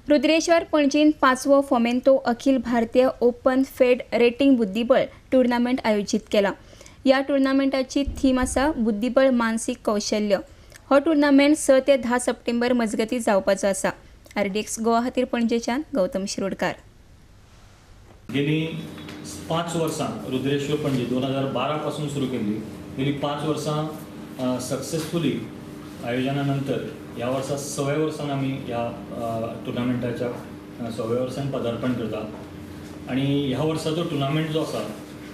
Rudreshwar पणजीन 5वो Fomento Akhil Bharatiya open fade rating बुद्धिबळ tournament आयोजीत केला. ह्या टुर्नामेंटाची थीम आसा बुद्धिबळ मानसीक कौशल्य. हो टुर्नामेंट 6 ते 10 सप्टेंबर मजगती जावपाचो आसा. आरडीएक्स गोवा खातीर पणजेच्यान गौतम शिरोडकार. गेली 5 वर्सां रुद्रेश्वर पणजी 2012 पासून सुरू केली. गेली 5 वर्सां सक्सेसफुली आयोजना नंतर ह्या वर्सा 6व्या वर्सान आमी ह्या टुर्नामेंटाच्या 6व्या वर्सान पदार्पण करता आनी ह्या वर्साचो टुर्नामेंट जो आसा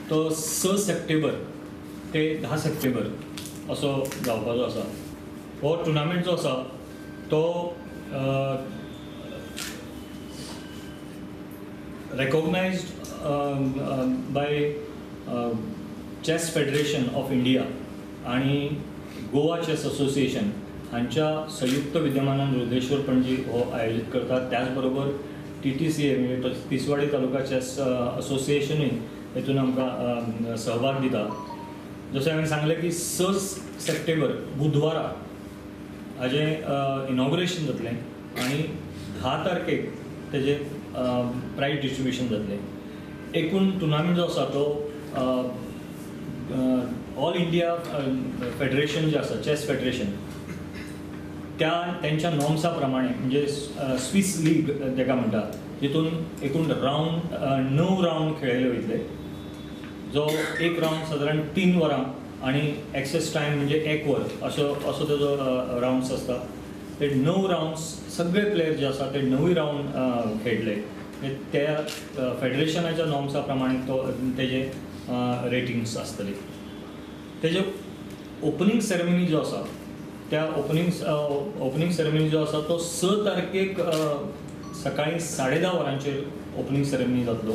तो 6 सप्टेंबर ते 10 सप्टेंबर असो जावपाचो आसा. हो टुर्नामेंट जो आसा तो recognised by chess federation of India आनी गोवा चेस असोसिएशन हांच्या संयुक्त विद्यमानान रुद्रेश्वर पणजी हो आयोजीत करतात. त्याच बरोबर TTCA म्हणजे तिसवाडी तालुका चेस असोसिएशनूय हेतून आमकां सहभाग दिता. जशें हांवें सांगलें की 6 सप्टेंबर बुधवारा हाजें इनॉग्रेशन जातलें आनी 10 तारखेक तेजें प्रायज डिस्ट्रिब्युशन जातलें. एकूण टुर्नामेंट जो आसा तो ऑल इंडिया फेडरेशन जें आसा चेस फेडरेशन त्या तेंच्या नॉर्म्सा प्रमाणे म्हणजे स्विस लीग तेका म्हणटा तितून एकूण रावंड 9 रावंड खेळयले वयतले. जो एक रावंड सादारण 3 वरां आनी एक्सेस टायम म्हणजे 1 वर असो असो तेजो रावंड्स आसता. ते 9 रावंड्स सगळे प्लेयर जे आसा ते 9 रावंड खेळले. त्या फेडरेशनाच्या नॉर्म्सा प्रमाणे तो तेजे रेटिंग्स आसतले. तेजे ओपनिंग सेरेमनी जो आसा त्या ओपनिंग सेरेमनी जो आसा तो 6 तारखेक सकाळी 10:30 वरांचेर ओपनिंग सेरेमनी जातलो.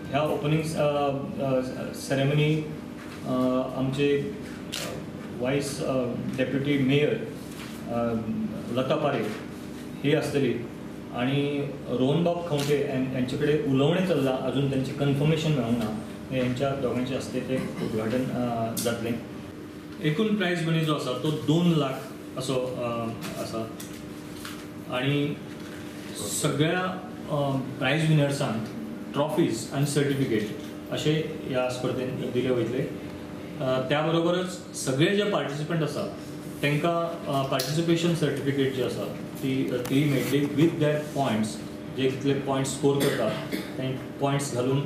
ह्या ओपनिंग सेरेमनी आमचे vice deputy mayor Lata Parekh ही आसतली आनी रोहनबाब खंवटे यांचे कडेन उलोवणें चल्लां, अजून तेंचें कन्फर्मेशन मेळूंक ना. हेंच्या दोगांचे हस्ते तें उद्घाटन जातलें. एकूण प्रायज मनी जो आसा तो 2 लाख असो आसा आनी सगळ्या प्रायज विनर्सांक ट्रॉफीज आनी सर्टिफिकेट अशें ह्या स्पर्धेन दिले वयतले. त्या बरोबरच सगळे जे पार्टिसिपंट आसा तांकां पार्टिसिपेशन सर्टिफिकेट जी आसा ती मेळटली विथ there points. जे कितले पॉयंट्स स्कोर करता ते पॉयंट्स घालून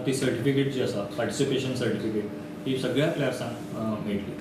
ती सर्टिफिकेट जी आसा पार्टिसिपेशन सर्टिफिकेट ती सगळ्या प्लेयर्सांक मेळटली.